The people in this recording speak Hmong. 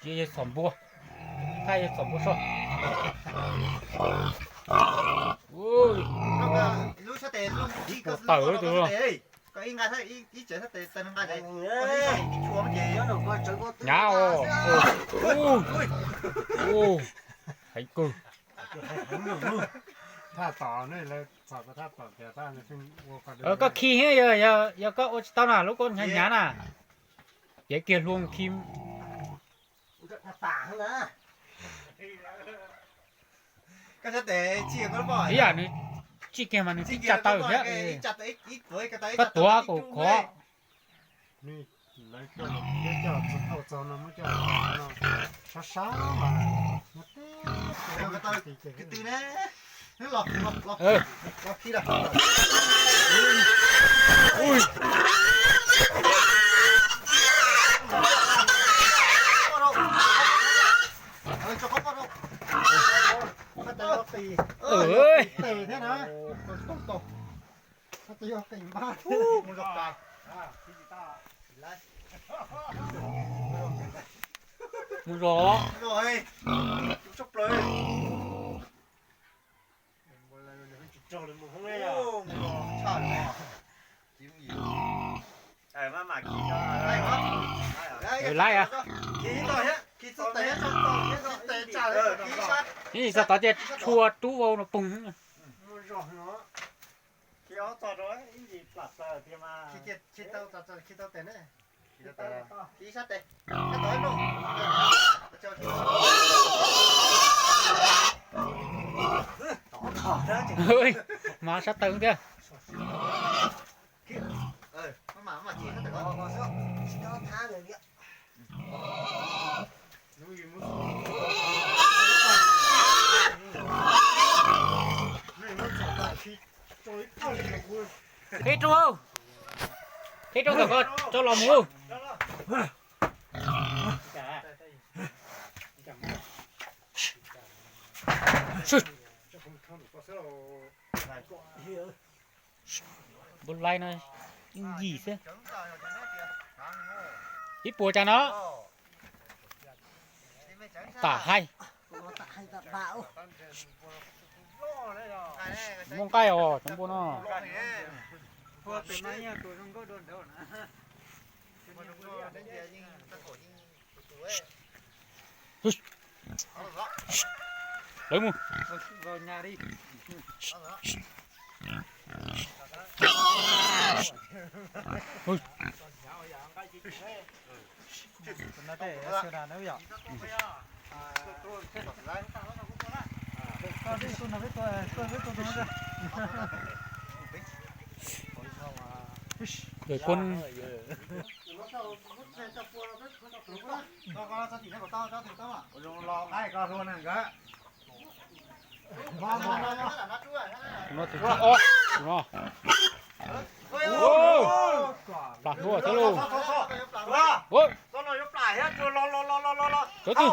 Tsis yog txhom npua, thaij yog txhom npua soj. Ib puas tawm tus. Nyav os. Heev kawg. Koj khi thiab, yog koj ua tsis tau na lub koj hnyav hnyav na, cev kiag hlua khi. Ib yam nws tsij kiag mas nws tib tsa taw thiab. Koj tuav kom khov. Sab sab mas. Mus zos. Laib a. Ib txog tod ces tshua rub vau no poog. Mas sab taw thiab. Qhib rau, qhib rau kom koj tso los mus. Npua laib no ib yim xwb. Ib puas cas no? Tam haib. Muaj nqaij os cov npua no. Lawv mus. Koj no tus thib ob no. Plam hlua thiab lauj. Cov twg?